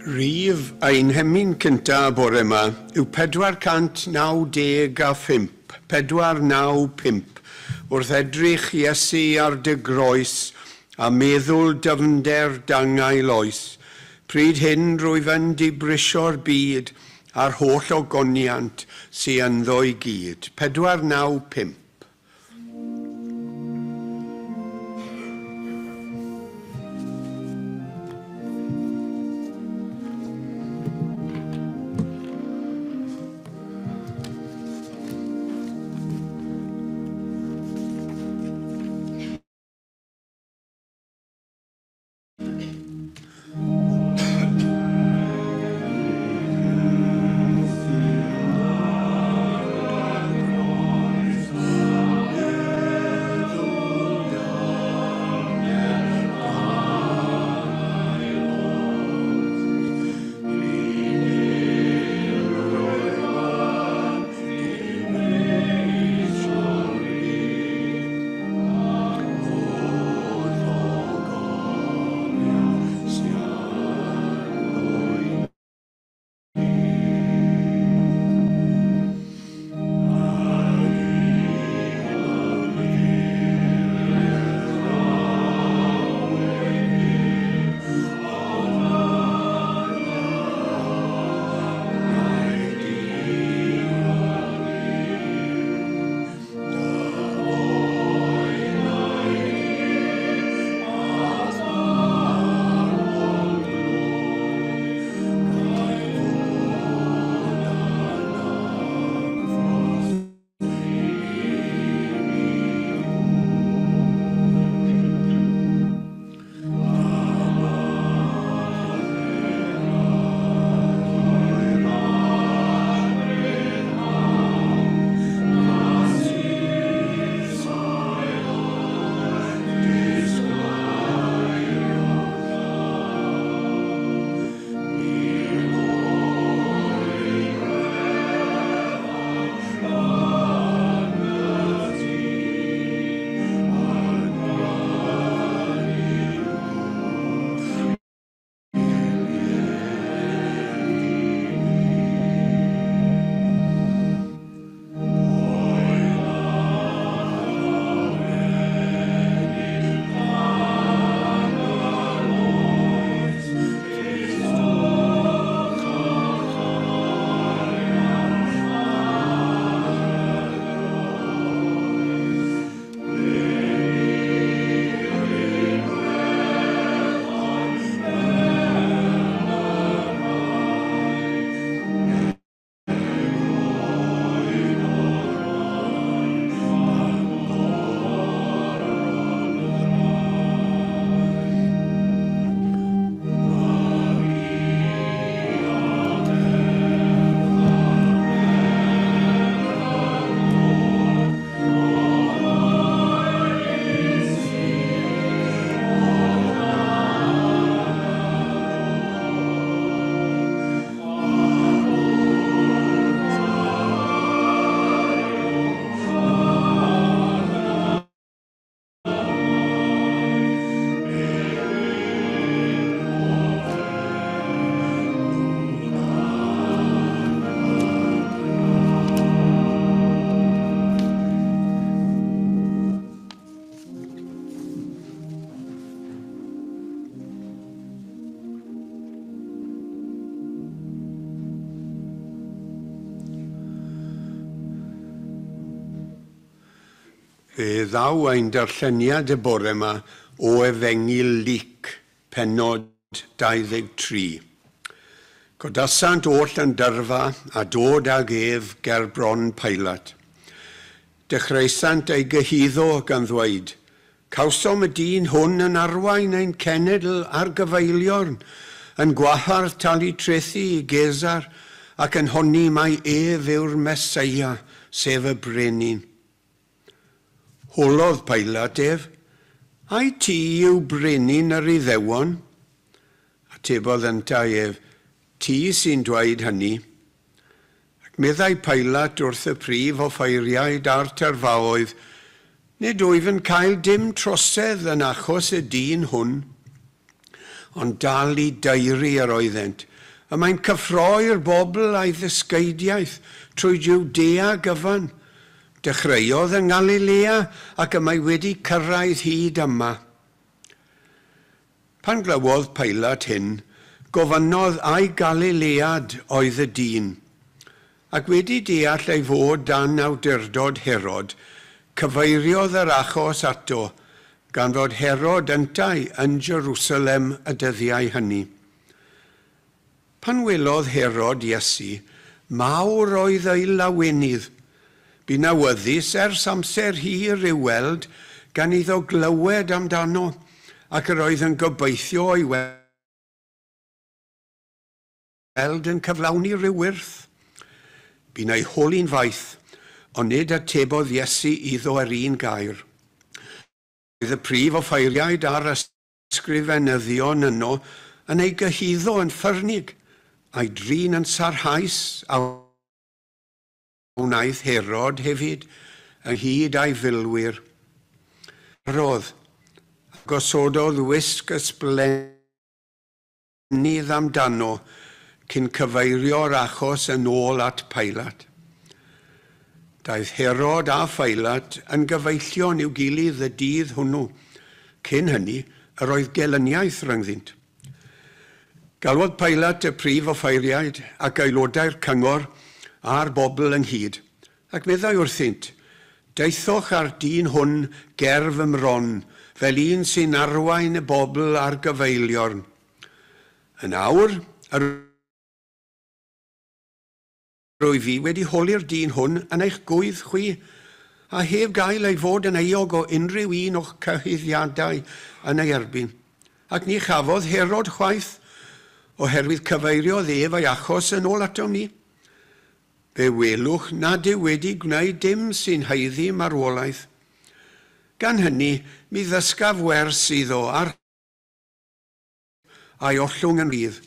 Rhif ein hemyn cyntaf y bore yma yw 495, 495, wrth edrych Iesu ar dy groes a meddwl dyfnder dangail oes. Pryd hyn rwyf yn dibrisio'r byd a'r holl ogoniant sy ynddo i gyd. 495. Fe ddaw ein darlleniad y bore yma o Efengyl Luc, pennod 23. Codasant oll yn dyrfa a dod ag ef ger bron Pilat. Dechreuasant ei gyhuddo gan ddweud, "Cawsom y dyn hwn yn arwain ein cenedl ar gyfeiliorn, yn gwahardd talu trethi i Gesar ac yn honni mai ef yw'r Meseia, sef y brenin." Holodd Pilat ef, "Ai ti yw brenin yr Iddewon?" Atebodd yntau ef, "Ti sy'n dweud hynny." Ac meddai Pilat wrth y prif offeiriaid a'r tyrfaoedd, "Nid wyf yn cael dim trosedd yn achos y dyn hwn." Ond dal i daeru yr oeddent, Y mae'n cyffroi'r bobl a'i ddysgeidiaeth trwy Jwdea gyfan. Dechreuodd yng Ngalilea ac y mae wedi cyrraedd hyd yma. Pan glywodd Pilat hyn, gofynnodd ai Galilead oedd y dyn. Ac wedi deall ei fod dan awdurdod Herod, cyfeiriodd yr achos ato, gan fod Herod yntau yn Jerusalem y dyddiau hynny. Pan welodd Herod Iesu, mawr oedd ei lawenydd. Bu'n awyddus ers amser hir i'w weld gan iddo glywed amdano, ac yr oedd yn gobeithio o'i weld yn cyflawni rhyw wyrth. Bu'n ei holi'n faith, ond nid atebodd Iesu iddo yr un gair. Roedd y prif offeiriaid a'r ysgrifenyddion yno yn ei gyhuddo yn ffyrnig, a'i drin yn sarhaus a wnaeth Herod hefyd, ynghyd â'i filwyr. Rodd, a gosododd wisg ysblennydd amdano cyn cyfeirio'r achos yn ôl at Pilat. Daeth Herod a Philat yn gyfeillion i'w gilydd y dydd hwnnw. Cyn hynny, yr oedd gelyniaeth rhyngddynt. Galwodd Pilat y prif offeiriaid ac aelodau'r cyngor a'r bobl ynghyd, ac meddai wrthynt, Daethoch â'r dyn hwn ger fy mron, fel un sy'n arwain y bobl ar gyfeiliorn. Yn awr, yr rwyf fi wedi holi'r dyn hwn yn eich gwydd chwi, a heb gael ei fod yn euog o unrhyw un o'ch cyhuddiadau yn ei erbyn. Ac ni chafodd Herod chwaith, oherwydd cyfeiriodd ef ei achos yn ôl atom ni. Fe welwch nad yw wedi gwneud dim sy'n haeddu marwolaeth. Gan hynny, mi ddysgaf wers iddo ar a'i ollwng yn rhydd.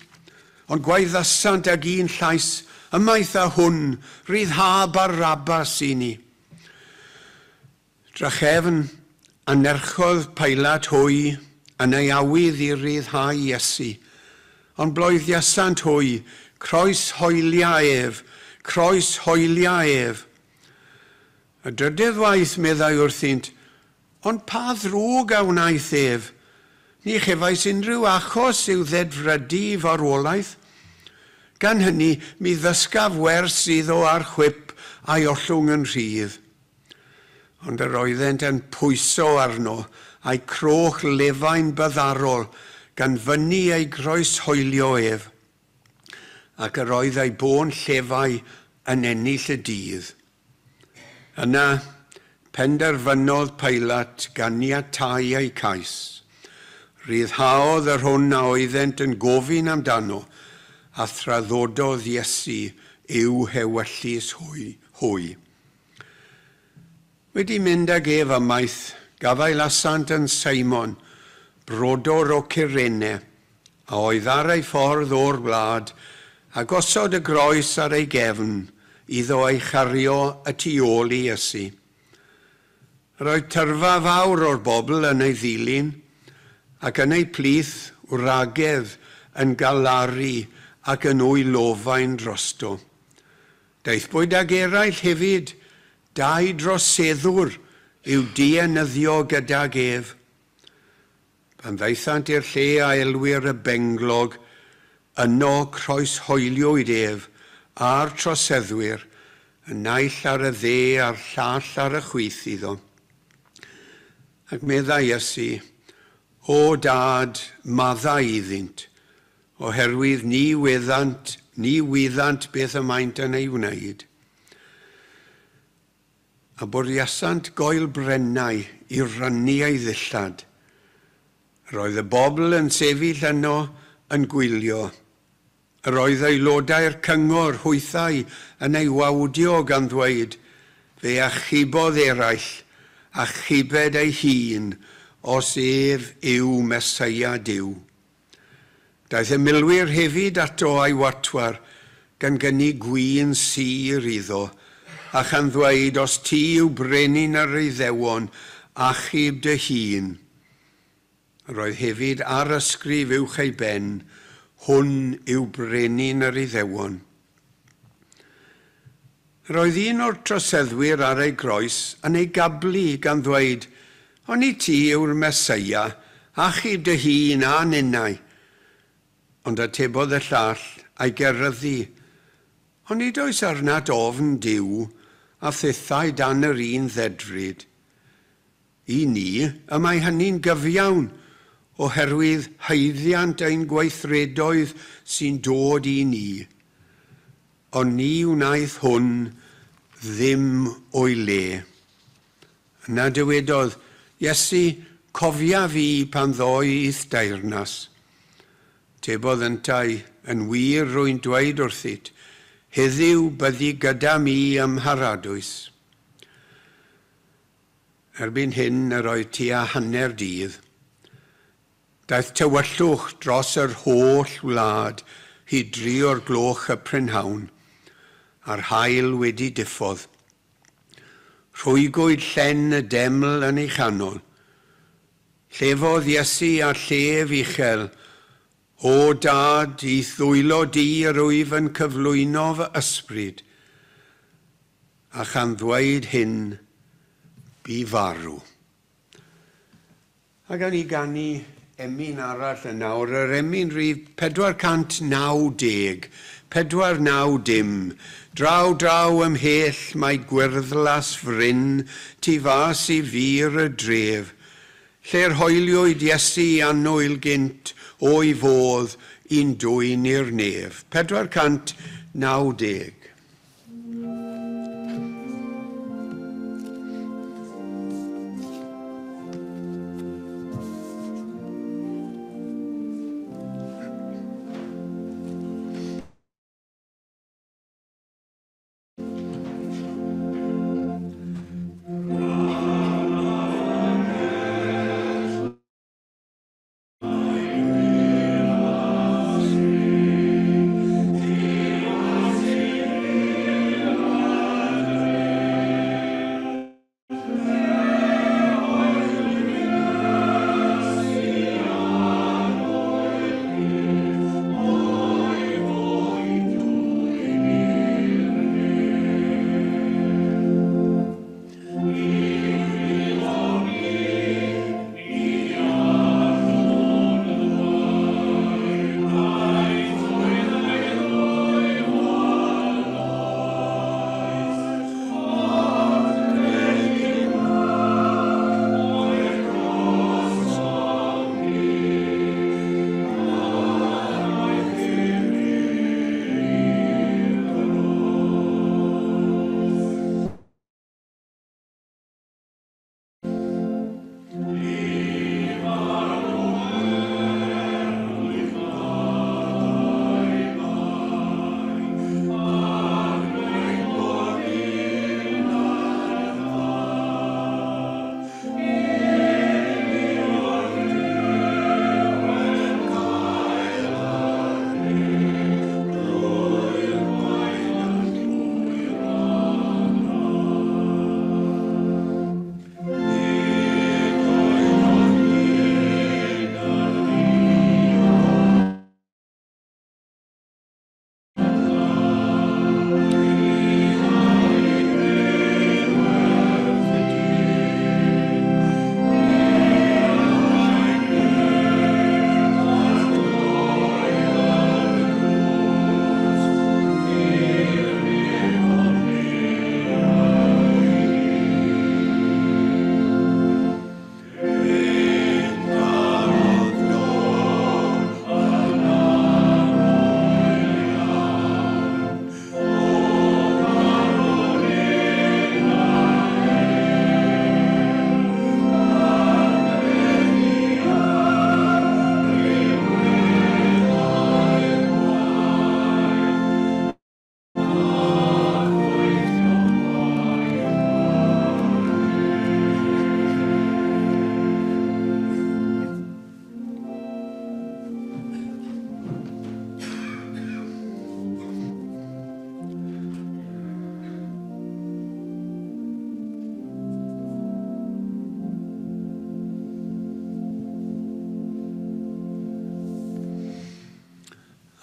Ond gwaeddasant ag un llais, ymaith â hwn, ryddha Barabbas i ni. Drachefn, anerchodd Pilat hwy yn ei awydd i ryddhau Iesu. Ond bloeddiasant hwy, croes hoelia ef, croes hoelia ef. Y drydydd waith meddai wrthynt, ond pa ddrwg a wnaeth ef? Ni chefais unrhyw achos i'w ddedfrydu i farwolaeth. Gan hynny, mi ddysgaf wers iddo ar chwip a'i ollwng yn rhydd. Ond yr oeddent yn pwyso arno, a'i croch lefain byddarol, gan fynnu ei groeshoelio ef. Ac yr oedd ei bôn llefau yn ennill y dydd. Yna, penderfynodd Pilat ganiatáu ei cais. Rhyddhaodd yr hwn a oeddent yn gofyn amdano, a thraddododd Iesu i'w hewyllys hwy. Wedi mynd ag ef ymaith, gafaelasant yn Simon, brodor o Cyrene, a oedd ar ei ffordd o'r wlad, a gosod y groes ar ei gefn, iddo ei chario y tu ôl i Iesu. Roedd tyrfa fawr o'r bobl yn ei ddilyn, ac yn ei plith wragedd yn galaru ac yn wylofain drosto. Daethpwyd ag eraill hefyd, dau droseddwr i'w dienyddio gydag ef. Pan ddaethant i'r lle a elwir y benglog, yno croeshoeliwyd ef a'r troseddwyr, y naill ar y dde a'r llall ar y chwith iddo. Ac meddai Iesu, O dad, maddau iddynt, oherwydd ni wyddant beth y maent yn ei wneud. A bwriasant goel brennau i rannu ei ddillad. Roedd y bobl yn sefyll yno yn gwylio. Yr oedd aelodau'r cyngor hwythau yn ei wawdio gan ddweud, fe achubodd eraill, achubed ei hun, os ef yw Meseia Duw. Daeth y milwyr hefyd ato a'i watwar, gan gynnig gwin sur iddo, a chan ddweud, os ti yw brenin yr Iddewon, achub dy hun. Roedd hefyd ar ysgrif uwch ei ben, Hwn yw brenin yr Iddewon. Yr oedd un o'r troseddwyr ar ei groes yn ei gablu gan ddweud, Oni ti yw'r Meseia, achub dy hun a ninnau. Ond atebodd y llall a'i geryddu, Onid oes arnat ofn Duw a thithau dan yr un ddedfryd? I ni, y mae hynny'n gyfiawn, oherwydd haeddiant ein gweithredoedd sy'n dod i ni. Ond ni wnaeth hwn ddim o'i le. Yna dywedodd, Iesu, cofia fi pan ddoi i'th deyrnas. Tebodd yntau, Yn wir rwy'n dweud wrthyt, heddiw byddi gyda mi ym Mharadwys. Erbyn hyn yr oedd tua hanner dydd. Daeth tywyllwch dros yr holl wlad hyd dri o'r gloch y prynhawn, a'r haul wedi diffodd. Rhwygwyd llen y deml yn ei chanol. Llefodd Iesu â llef uchel, O Dad, i'th ddwylo di yr wyf yn cyflwyno fy ysbryd. A chan ddweud hyn, bu farw. A gawn ni ganu emyn arall yn nawr, yr emyn rhif 490, 490. Draw, draw ymhell mae gwyrddlas fryn tu fas i fur y dref, lle'r hoeliwyd Iesu annwyl gynt o'i fodd i'n dwyn i'r nef. 490.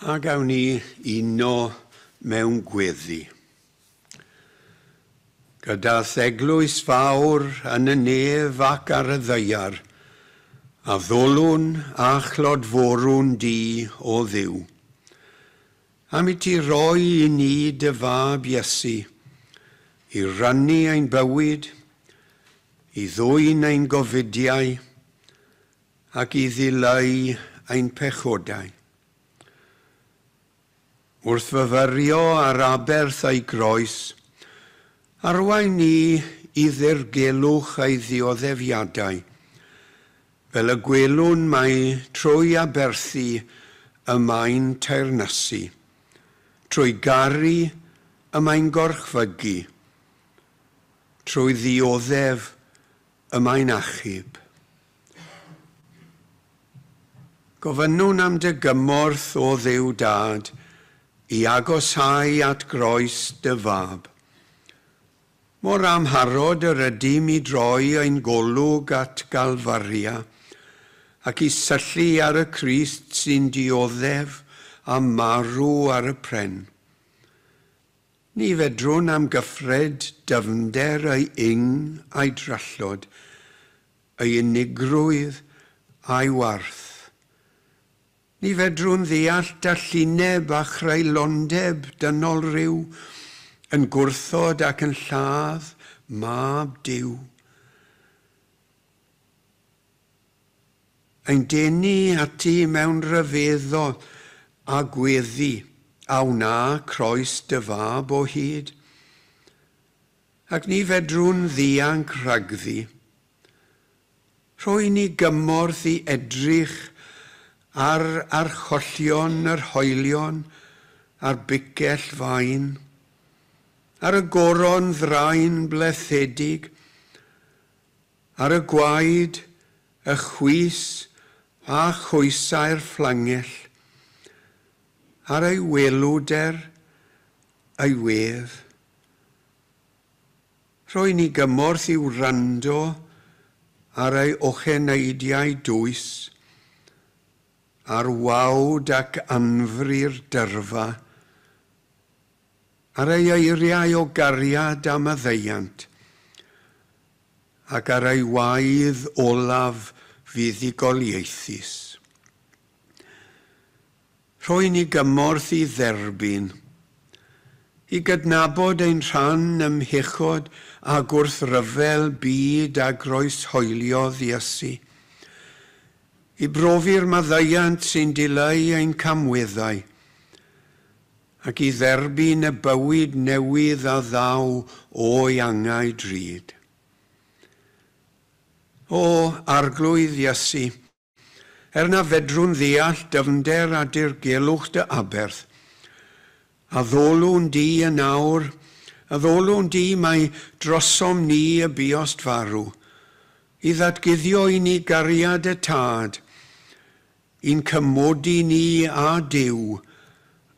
A gawn ni uno mewn gweddi. Gyda theglwys fawr yn y nef ac ar y ddaear, a ddolwn a chlodforwn di o Dduw. Am i ti roi i ni dy fab Iesu, i rannu ein bywyd, i ddwyn ein gofidiau, ac i ddileu ein pechodau. Wrth fyfyrio ar aberth ei groes, arwain ni i ddirgelwch ei ddioddefiadau, fel y gwelwn mai trwy aberthu y mae'n teyrnasu, trwy garu y mae'n gorchfygu, trwy ddioddef y mae'n achub. Gofynnwn am dy gymorth o Dduw Dad i agosáu at groes dy fab. Mor amharod yr ydym i droi ein golwg at Galfaria ac i syllu ar y Crist sy'n dioddef a marw ar y pren. Ni fedrwn am gyffred dyfnder ei ing a'i drallod, ei unigrwydd a'i warth. Ni fedrwn ddeall dallineb a chreulondeb dynol rhyw, yn gwrthod ac yn lladd mab Duw. Ein denu ati mewn rhyfeddol a gweddi a wna croes dy fab o hyd. Ac ni fedrwn ddianc rhagddi. Rhoi ni gymorth i edrych ar archollion yr hoelion, a'r bicell fain, ar y goron ddrain blethedig, ar y gwaed, y chwys a chwysau'r fflangell, ar ei welwder, ei wedd. Rhoi ni gymorth i wrando ar ei ocheneidiau dwys, ar wawd ac anfri'r dyrfa, ar ei eiriau o gariad am y ddeiant, ac ar ei waedd olaf fuddugoliaethus. Rhoi ni gymorth i dderbyn, i gydnabod ein rhan ym mhechod a gwrthryfel byd a groeshoeliodd Iesu, i brofi'r maddeuant sy'n dileu ein camweddau, ac i dderbyn y bywyd newydd a ddaw o'i angau drud. O Arglwydd Iesu, er na fedrwn ddeall dyfnder a dirgelwch dy aberth, a ddolwn di yn awr, a ddolwn di mai drosom ni y buost farw, i ddatguddio i ni gariad y Tad, i'n cymodi ni â Duw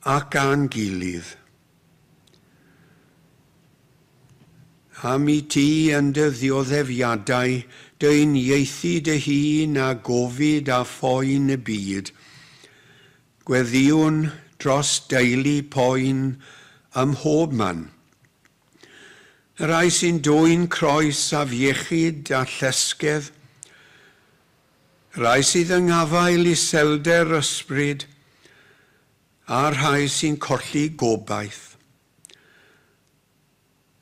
ac â'n gilydd. Am i ti yn dy ddioddefiadau, dy uniaethu dy hun a gofid a phoen y byd, gweddïwn dros deulu poen ym mhob man. Y rhai sy'n dwyn croes afiechyd a llesgedd, y rhai sydd yng ngafael iselder ysbryd, a'r rhai sy'n colli gobaith.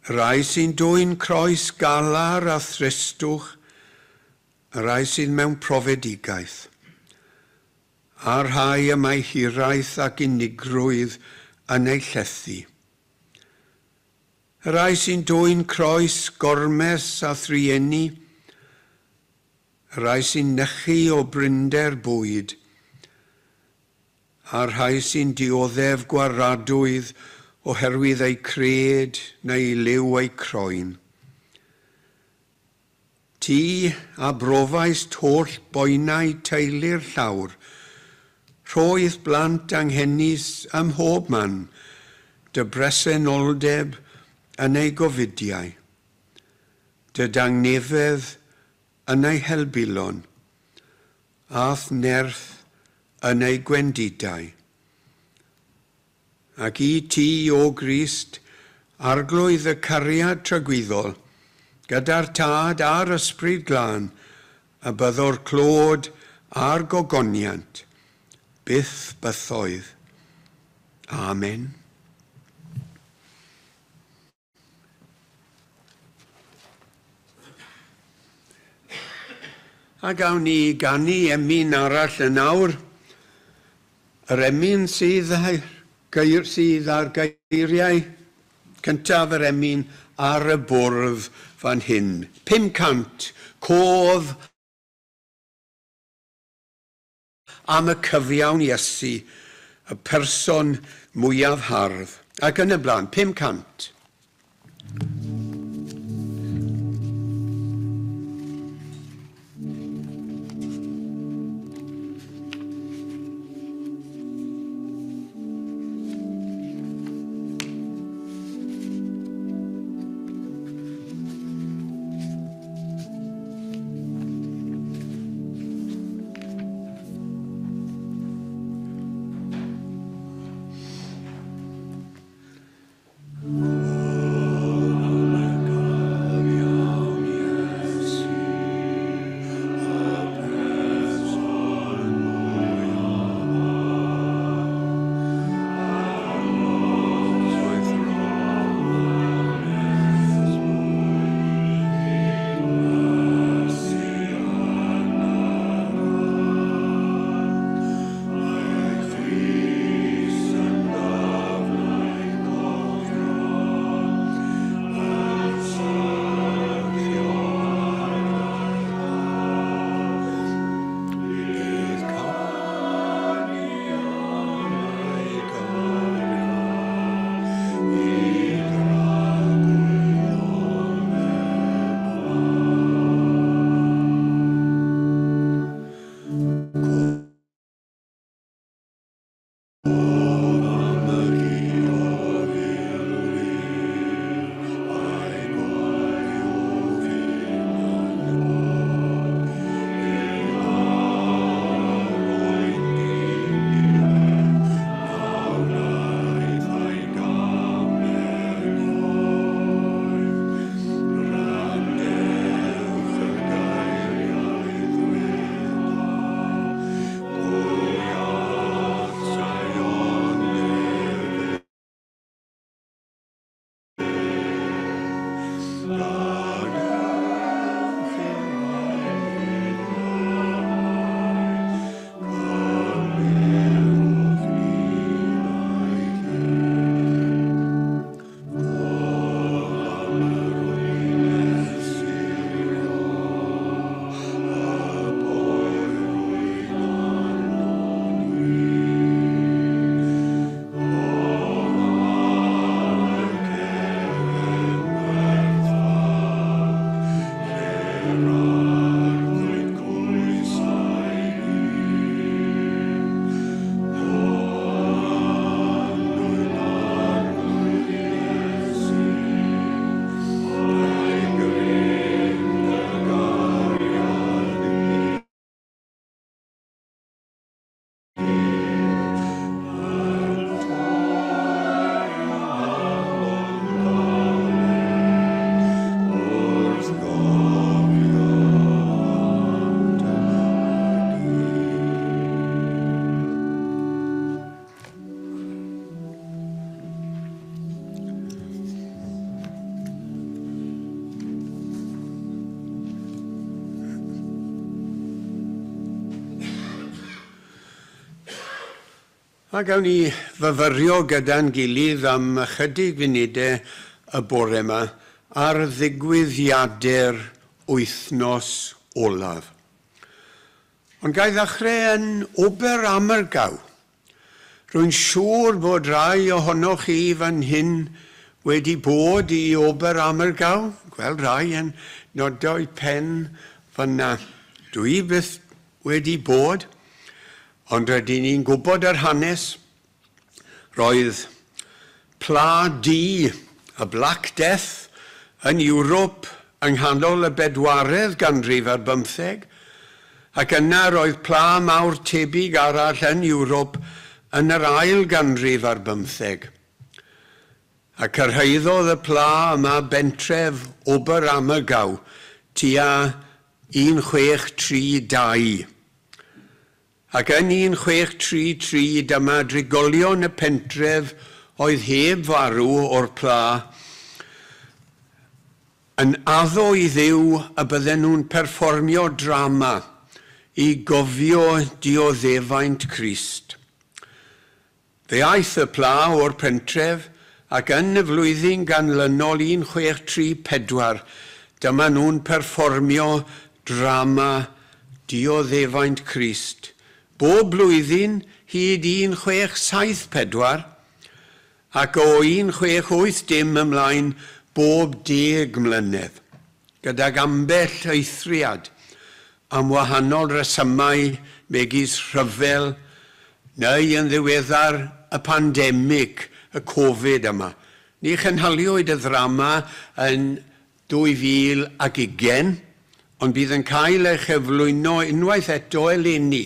Y rhai sy'n dwyn croes galar a thristwch, y rhai sydd mewn profedigaeth, a'r rhai y mae hiraeth ac unigrwydd yn eu llethu. Y rhai sy'n dwyn croes gormes a thrieni, y rhai sy'n nychu o brinder bwyd, a'r rhai sy'n dioddef gwaradwydd oherwydd eu cred neu liw eu croen. Ti a brofaist holl boenau teulu'r llawr, rhoedd blant anghenus ym mhob man, dy bresenoldeb yn ei gofidiau, dy dangnefedd yn ei helbulon, a'th nerth yn ei gwendidau. Ac i ti, o Grist, arglwydd y cariad tragwyddol, gyda'r Tad a'r Ysbryd Glân, y byddo'r clod a'r gogoniant, byth bythoedd. Amen. A gawn ni ganu emyn arall yn awr. Yr emyn sydd ar geiriau cyntaf yr emyn ar y bwrdd fan hyn. 500 cof am y cyfiawn Iesu, y person mwyaf hardd. Ac yn y blaen, 500. A gawn ni fyfyrio gyda'n gilydd am ychydig funudau y bore yma ar ddigwyddiadau'r wythnos olaf. Ond ga i ddechrau yn Oberammergau. Rwy'n siŵr bod rai ohonoch chi fan hyn wedi bod i Oberammergau. Gweld rai yn nodau pen fan'na. Dwi byth wedi bod. Ond rydyn ni'n gwybod yr hanes. Roedd Pla Du, y Black Death, yn Ewrop yng nghanol y bedwaredd ganrif ar bymtheg, ac yna roedd pla mawr tebyg arall yn Ewrop yn yr ail ganrif ar bymtheg. A cyrhaeddodd y pla yma bentref Oberammergau tua 1632. Ac yn 1633 dyma drigolion y pentref oedd heb farw o'r pla yn addo i Dduw y bydden nhw'n perfformio drama i gofio dioddefaint Crist. Fe aeth y pla o'r pentref ac yn y flwyddyn ganlynol 1634 dyma nhw'n perfformio drama dioddefaint Crist. Bob blwyddyn hyd 1674 ac o 1680 ymlaen bob 10 mlynedd, gydag ambell eithriad am wahanol resymau megis rhyfel neu yn ddiweddar y pandemig, y Covid yma. Ni chynhaliwyd y ddrama yn 2020, ond bydd yn cael ei chyflwyno unwaith eto eleni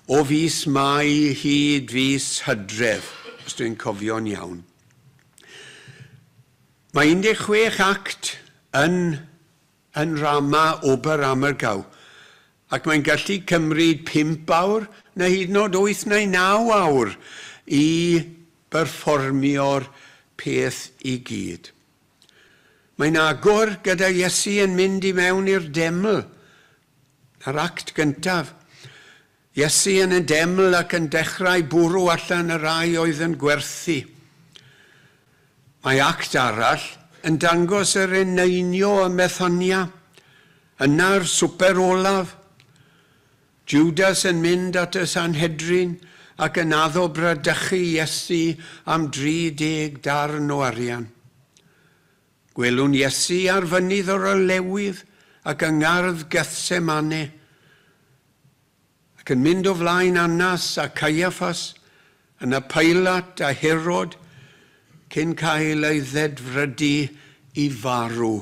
o fis Mai hyd fis Hydref, os dwi'n cofio'n iawn. Mae 16 act yn rama Oberammergau, ac mae'n gallu cymryd 5 awr neu hyd yn oed 8 neu 9 awr i berfformio'r peth i gyd. Mae'n agor gyda Iesu yn mynd i mewn i'r deml, yr act gyntaf. Iesu yn y deml ac yn dechrau bwrw allan y rai oedd yn gwerthu. Mae act arall yn dangos yr eneinio ym Methania, yna'r swper olaf. Judas yn mynd at y Sanhedrin ac yn addo bradychu Iesu am 30 darn o arian. Gwelwn Iesu ar fynydd o'r olewydd ac yng ngardd Gethsemane, ac yn mynd o flaen Annas a Caiaffas, yna Pilat a Herod, cyn cael ei ddedfrydu i farw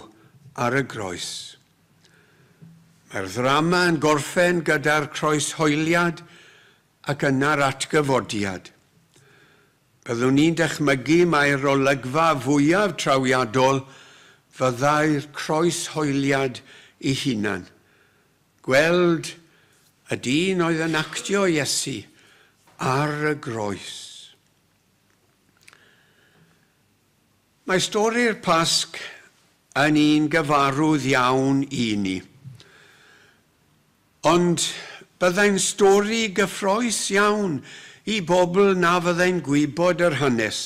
ar y groes. Mae'r ddrama yn gorffen gyda'r croeshoeliad ac yna'r atgyfodiad. Byddwn ni'n dychmygu mai'r olygfa fwyaf trawiadol fyddai'r croeshoeliad ei hunan. Gweld y dyn oedd yn actio Iesu ar y groes. Mae stori'r Pasg yn un gyfarwydd iawn i ni. Ond byddai'n stori gyffrous iawn i bobl na fyddai'n gwybod yr hanes,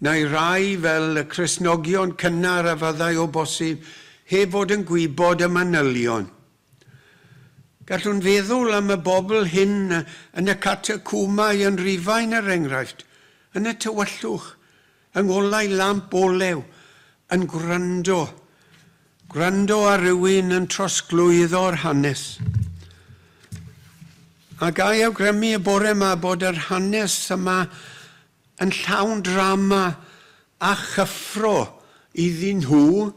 neu rai fel y Cristnogion cynnar a fyddai o bosib heb fod yn gwybod y manylion. Gallwn feddwl am y bobl hyn yn y catacwmau yn Rufain er enghraifft, yn y tywyllwch, yng ngolau lamp olew, yn gwrando ar rywun yn trosglwyddo'r hanes. A ga i awgrymu y bore yma bod yr hanes yma yn llawn drama a chyffro iddyn nhw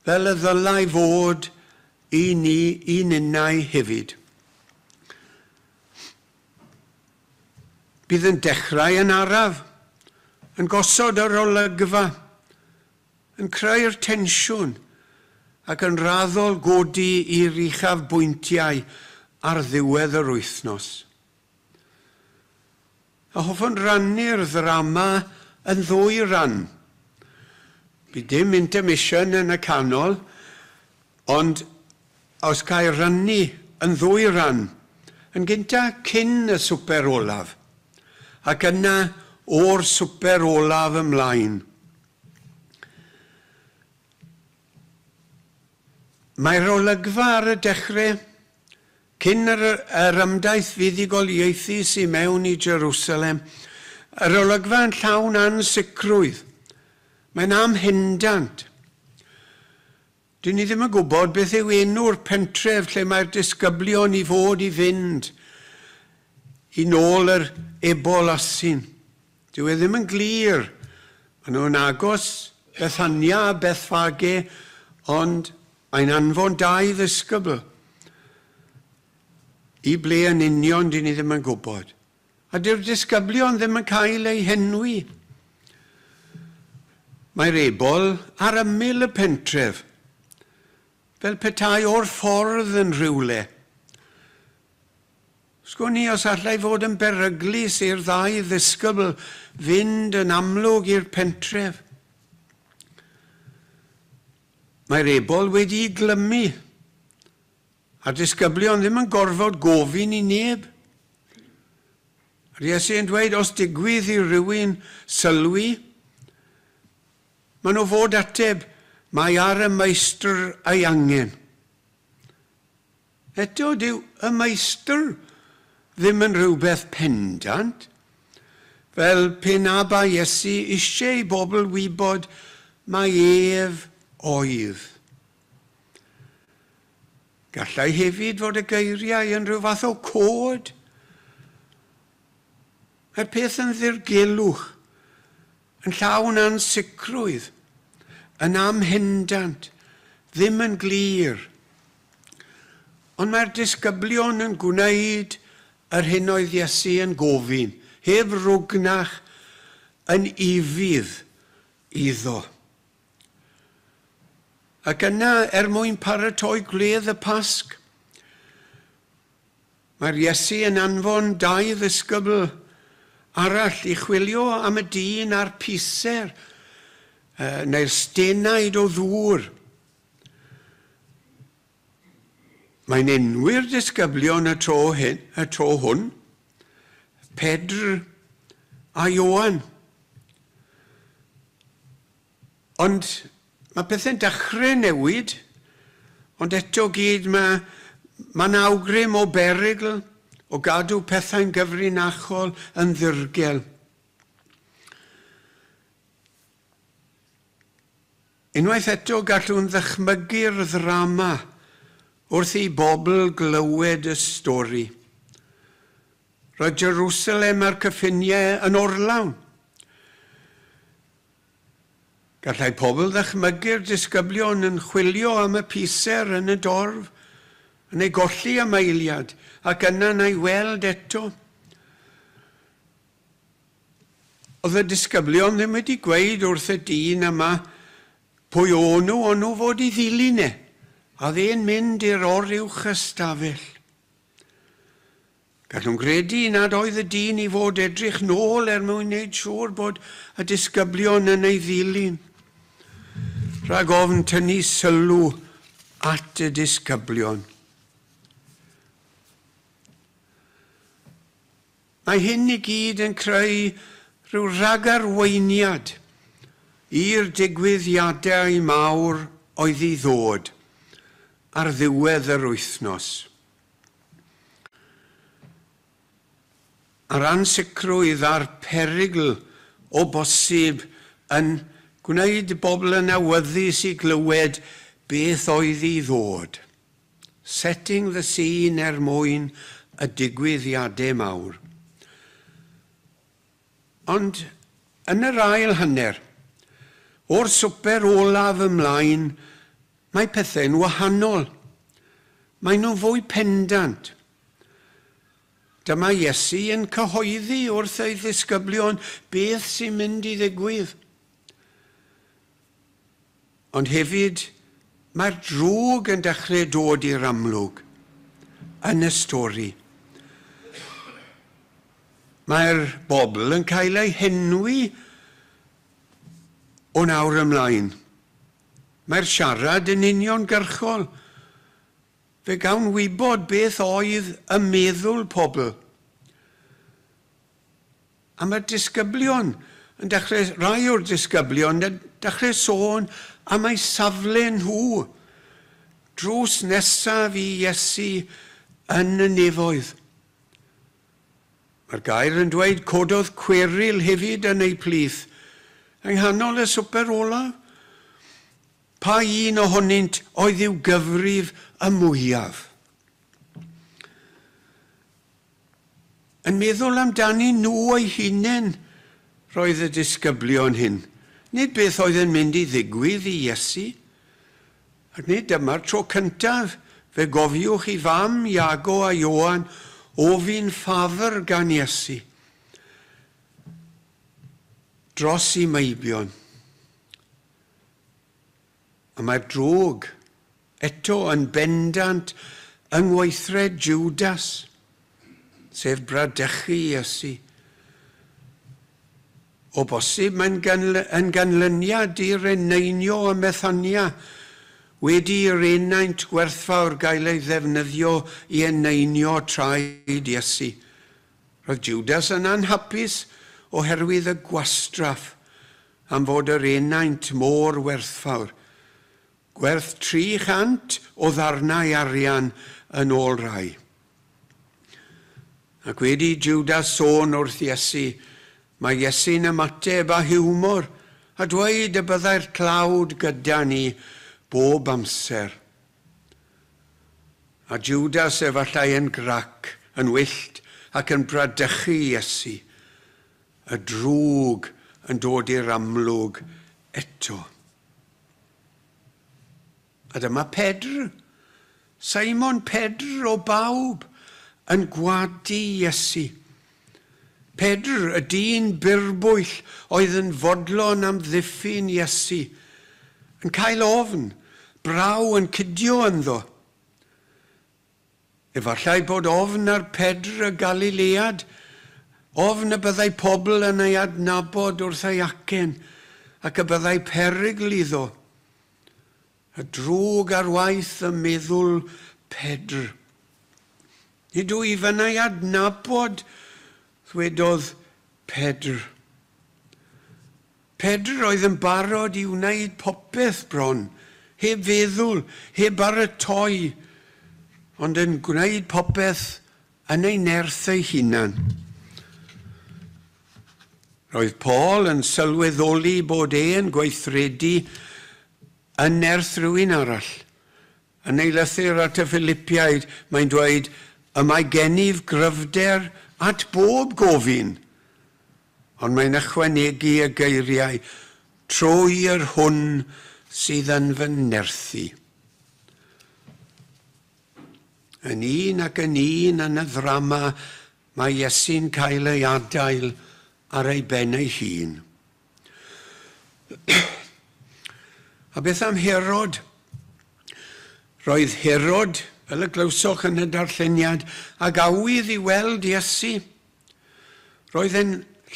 fel y ddylai fod i ni i ninnau hefyd. Bydd yn dechrau yn araf, yn gosod yr olygfa, yn creu'r tensiwn ac yn raddol godi i'r uchaf bwyntiau ar ddiwedd yr wythnos. A hoffwn rannu'r ddrama yn ddwy ran. Bydd dim intermission yn y canol, ond os ga i rannu yn ddwy ran, yn gyntaf cyn y swper olaf, ac yna o'r swper olaf ymlaen. Mae'r olygfa ar y dechrau, cyn yr ymdaith fuddugoliaethus i mewn i Jerusalem, yr olygfa yn llawn ansicrwydd. Mae'n amhendant. Dyn ni ddim yn gwybod beth yw enw'r pentref lle mae'r disgyblion i fod i fynd i nôl yr ebol asyn. Dyw e ddim yn glir. Maen nhw'n agos Bethania a Bethfage, ond mae'n anfon dau ddisgybl. I ble yn union dyn ni ddim yn gwybod. A dyw'r disgyblion ddim yn cael eu henwi. Mae'r ebol ar ymyl y pentref, fel petai o'r ffordd yn rhywle. Sgwn i os allai fod yn beryglus i'r ddau ddisgybl fynd yn amlwg i'r pentref. Mae'r ebol wedi'i glymu, a'r disgyblion ddim yn gorfod gofyn i neb. A'r Iesu yn dweud, os digwydd i rywun sylwi, maen nhw fod ateb, mae ar y meistr ei angen. Eto, dyw y meistr ddim yn rhywbeth pendant, fel pe na bai Iesu eisiau i bobl wybod mai ef oedd. Gallai hefyd fod y geiriau yn rhyw fath o cod. Mae'r peth yn ddirgelwch, yn llawn ansicrwydd, yn amhendant, ddim yn glir. Ond mae'r disgyblion yn gwneud yr hyn oedd Iesu yn gofyn, heb rwgnach, yn ufudd iddo. Ac yna, er mwyn paratoi gwledd y Pasg, mae'r Iesu yn anfon dau ddisgybl arall i chwilio am y dyn a'r piser, neu'r stenaid o ddŵr. Mae'n enwi'r disgyblion y tro, hyn, y tro hwn, Pedr a Ioan. Ond mae pethau'n dechrau newid, ond eto gyd mae mae'n awgrym o berygl o gadw pethau'n gyfrinachol yn ddirgel. Unwaith eto gallwn ddychmygu'r ddrama wrth i bobl glywed y stori. Roedd Jerusalem a'r cyffiniau yn orlawn. Gallai pobl ddychmygu'r disgyblion yn chwilio am y piser yn y dorf, yn ei golli am eiliad, ac yna'n ei weld eto. Oedd y disgyblion ddim wedi gweud wrth y dyn yma pwy o'n nhw, o'n nhw fod i ddilyn e, a dde'n mynd i'r oruwch ystafell. Gallwn gredu nad oedd y dyn i fod edrych nôl er mwyn wneud siŵr bod y disgyblion yn ei ddilyn. Rhag ofn tynnu sylw at y disgyblion. Mae hyn i gyd yn creu rhyw ragarweiniad i'r digwyddiadau mawr oedd i ddod ar ddiwedd yr wythnos. A'r ansicrwydd a'r perygl o bosib yn gwneud bobl yn awyddus i glywed beth oedd i ddod. Setting the scene er mwyn y digwyddiadau mawr. Ond yn yr ail hanner, o'r swper olaf ymlaen, mae pethau'n wahanol. Mae nhw'n fwy pendant. Dyma Iesu yn cyhoeddi wrth ei ddisgyblion beth sy'n mynd i ddigwydd. Ond hefyd, mae'r drwg yn dechrau dod i'r amlwg yn y stori. Mae'r bobl yn cael eu henwi o nawr ymlaen. Mae'r siarad yn uniongyrchol. Fe gawn wybod beth oedd y meddwl pobl. A mae'r disgyblion yn dechrau, rai o'r disgyblion yn dechrau sôn am eu safle nhw drws nesaf i Iesu yn y nefoedd. Mae'r gair yn dweud cododd cweryl hefyd yn eu plith yng nghanol y swper olaf. Pa un ohonynt oedd i'w gyfrif y mwyaf? Yn meddwl amdani nhw eu hunain roedd y disgyblion hyn. Nid beth oedd yn mynd i ddigwydd i Iesu. Ac nid dyma'r tro cyntaf fe gofiwch i fam Iago a Ioan ofyn ffafr gan Iesu. dros i meibion. A mae'r drwg eto yn bendant yng ngweithred Judas, sef bradychu Iesu. O bosib mae'n yn ganlyniad i'r eneinio ym Methania, wedi i'r enaint gwerthfawr gael ei ddefnyddio i eneinio traed Iesu. Roedd Judas yn anhapus oherwydd y gwastraff am fod yr enaint mor werthfawr. Gwerth 300 o ddarnau arian yn ôl rai. Ac wedi Judas sôn wrth Iesu, mae Iesu'n ymateb â hiwmor a dweud y byddai'r tlawd gyda ni bob amser. A Judas efallai yn grac, yn wyllt ac yn bradychu Iesu. Y drwg yn dod i'r amlwg eto. A dyma Pedr, Simon Pedr o bawb, yn gwadu Iesu. Pedr, y dyn byrbwyll oedd yn fodlon am ddiffyn Iesu, yn cael ofn, braw yn cydio ynddo. Efallai bod ofn ar Pedr y Galilead, ofn y byddai pobl yn ei adnabod wrth ei acen ac y byddai perygl iddo. Y drwg ar waith y meddwl Pedr. Nid wyf yn ei adnabod, ddwedodd Pedr. Pedr oedd yn barod i wneud popeth bron, heb feddwl, heb baratoi, ond yn gwneud popeth yn ei nerth ei hunan. Roedd Paul yn sylweddoli bod e'n gweithredu yn nerth rhywun arall. Yn ei lythyr at y Philippiaid, mae'n dweud, y mae gennyf gryfder at bob gofyn. Ond mae'n ychwanegu y geiriau, trwy yr hwn sydd yn fy nerthu. Yn un ac yn un yn y ddrama, mae Iesu'n cael ei adael ar ei ben ei hun. A beth am Herod? Roedd Herod, fel y glywsoch yn y darlleniad, ag awydd i weld Iesu. Roedd e'n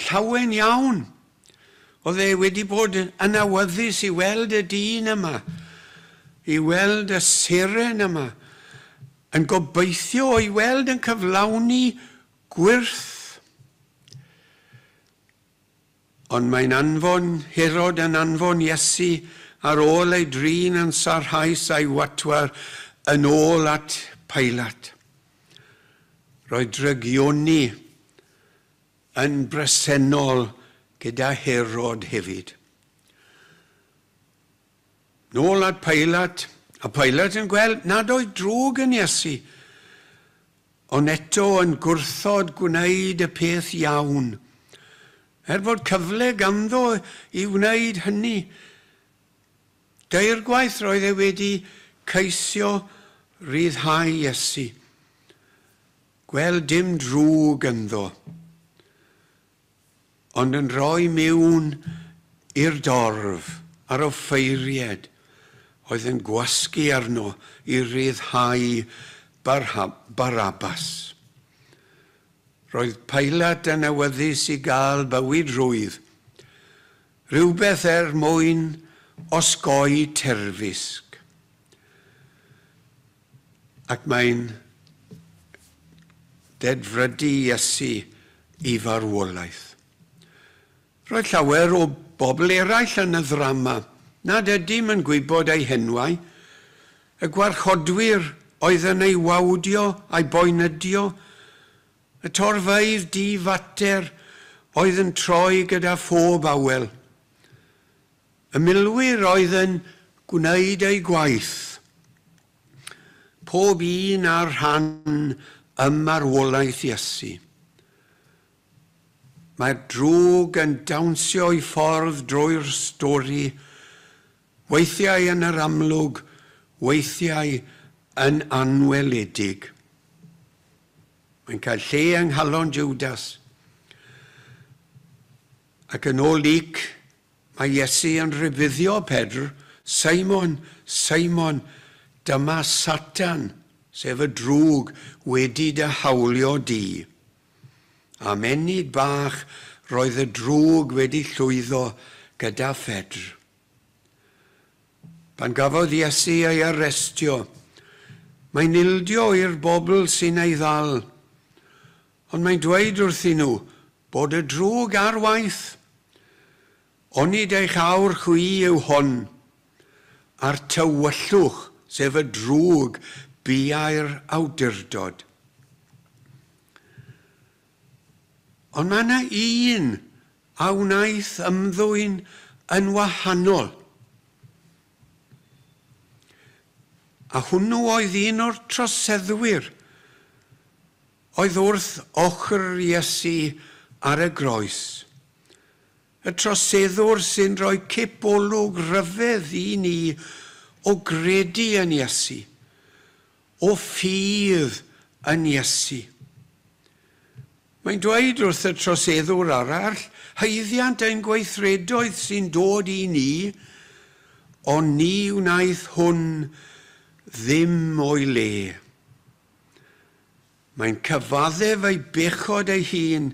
llawen iawn. Oedd e wedi bod yn awyddus i weld y dyn yma, i weld y seren yma, yn gobeithio o'i weld yn cyflawni gwyrth. Ond mae'n anfon, Herod yn anfon Iesu ar ôl ei drin yn sarhaus a'i watwar yn ôl at Pilate. Roedd drygioni yn bresennol gyda Herod hefyd. Nôl at Pilate, a Pilate yn gweld nad oedd drwg yn Iesu, ond eto yn gwrthod gwneud y peth iawn. Er bod cyfle ganddo i wneud hynny, deirgwaith roedd e wedi ceisio ryddhau Iesu. Gweld dim drwg ynddo, ond yn rhoi mewn i'r dorf a'r offeiried oedd yn gwasgu arno i ryddhau Barabbas. Roedd Pilate yn awyddus i gael bywyd rhwydd, rhywbeth er mwyn osgoi terfysg. Ac mae'n dedfrydu Iesu i farwolaeth. Roedd llawer o bobl eraill yn y ddrama nad ydym yn gwybod eu henwau. Y gwarchodwyr oedd yn ei wawdio a'i boenydio, y torfeydd di-fater oedd yn troi gyda phob awel. Y milwyr oedd yn gwneud eu gwaith. Pob un ar rhan ym marwolaeth Iesu. Mae'r drwg yn dawnsio i ffordd drwy'r stori, weithiau yn yr amlwg, weithiau yn anweledig. Mae'n cael lle yng nghalon Judas. Ac yn ôl Luc, mae Iesu yn rhybuddio Pedr, Simon, Simon, dyma Satan, sef y drwg, wedi dy hawlio di. Am ennyd bach roedd y drwg wedi llwyddo gyda Phedr. Pan gafodd Iesu ei arestio, mae'n ildio i'r bobl sy'n ei ddal, ond mae'n dweud wrthyn nhw bod y drwg ar waith. Onid eich awr chwi yw hon, a'r tywyllwch, sef y drwg, biau'r awdurdod. Ond mae yna un a wnaeth ymddwyn yn wahanol. A hwnnw oedd un o'r troseddwyr oedd wrth ochr Iesu ar y groes. Y troseddwr sy'n rhoi cipolwg rhyfedd i ni o gredu yn Iesu, o ffydd yn Iesu. Mae'n dweud wrth y troseddwr arall, haeddiant ein gweithredoedd sy'n dod i ni, ond ni wnaeth hwn ddim o'i le. Mae'n cyfaddef ei bechod ei hun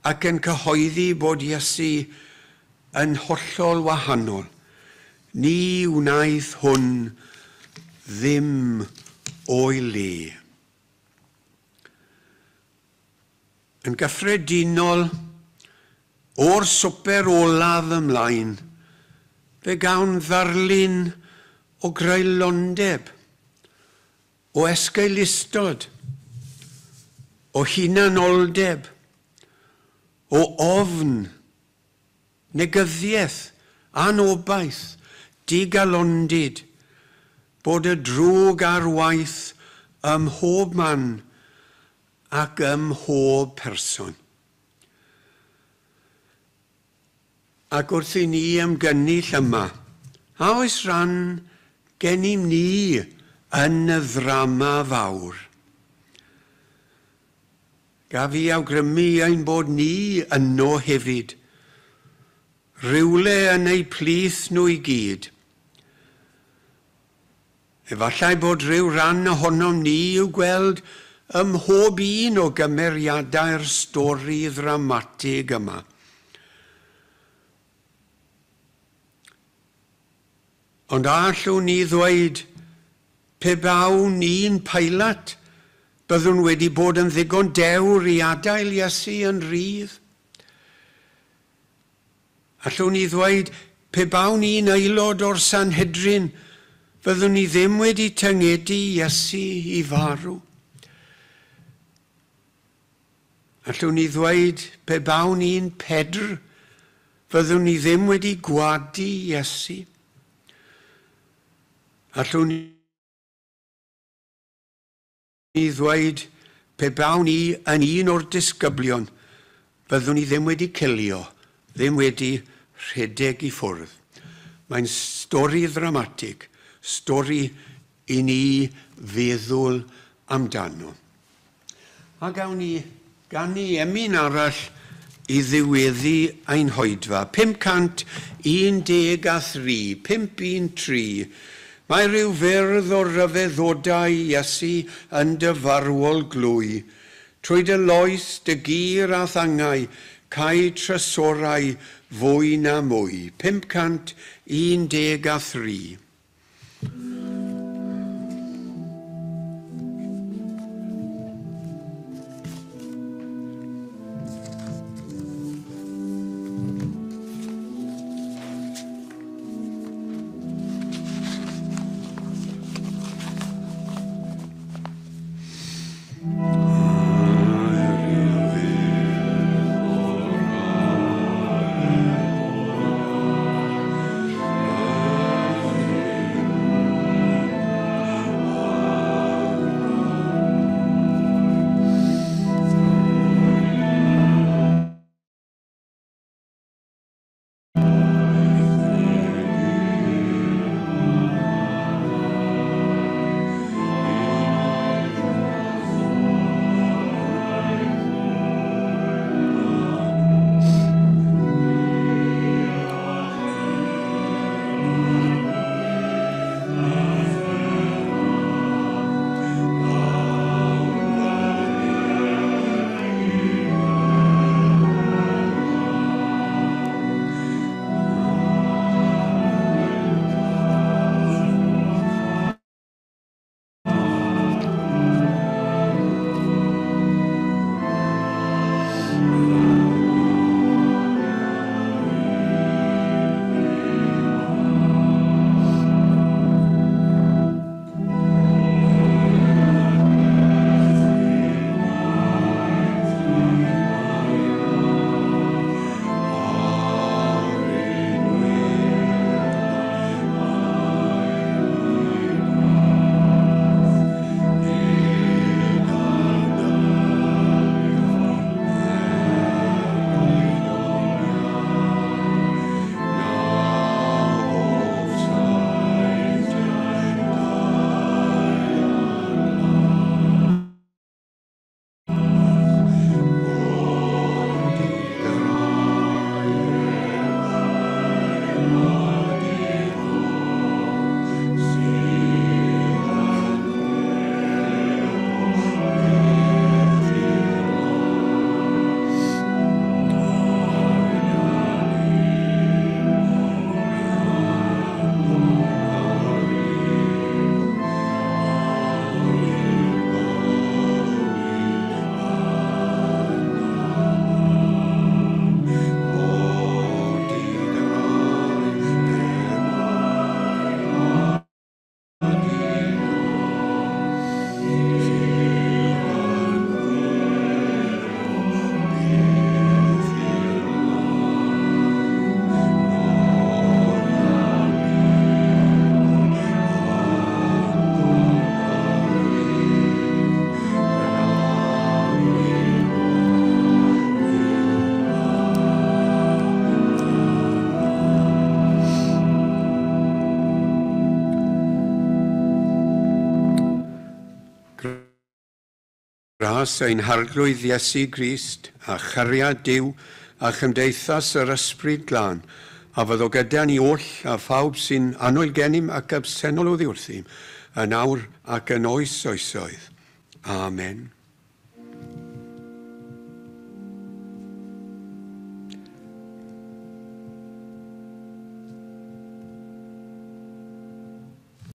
ac yn cyhoeddi bod Iesu yn hollol wahanol. Ni wnaeth hwn ddim o'i le. Yn gyffredinol, o'r swper olaf ymlaen, fe gawn ddarlun o greulondeb, o esgeulustod, o hunanoldeb, o ofn, negyddiaeth, anobaith, digalondid, bod y drwg ar waith ym mhob man ac ym mhob person. Ac wrth i ni ymgynnull yma, a oes rhan gennym ni yn y ddrama fawr? Gaf i awgrymu ein bod ni yno hefyd, rywle yn eu plith nhw i gyd. Efallai bod rhyw ran ohonom ni i'w gweld ym mhob un o gymeriadau'r stori ddramatig yma. Ond a allwn ni ddweud, pe bawn ni'n Pilate, byddwn wedi bod yn ddigon dewr i adael Iesu yn rhydd? Allwn ni ddweud, pe bawn i'n aelod o'r Sanhedrin, fyddwn ni ddim wedi tyngedu Iesu i farw? Allwn ni ddweud, pe bawn i'n Pedr, fyddwn ni ddim wedi gwadu Iesu? Allwn ni ddweud, pe bawn i yn un o'r disgyblion, fyddwn ni ddim wedi cilio, ddim wedi rhedeg i ffwrdd. Mae'n stori ddramatig, stori i ni feddwl amdano. A gawn ni ganu emyn arall i ddiweddu ein hoedfa. 513, 513. Mae rhyw fyrdd o ryfeddodau Iesu yn dy farwol glwy. Trwy dy loes, dy gur a thangau, cau trysorau fwy na mwy. 513. Gras ein Harglwydd Iesu Grist a chariad Duw a chymdeithas yr Ysbryd Glân, a fyddo gyda ni oll a phawb sy'n annwyl gennym ac absennol oddi wrthym, yn awr ac yn oes oesoedd. Amen.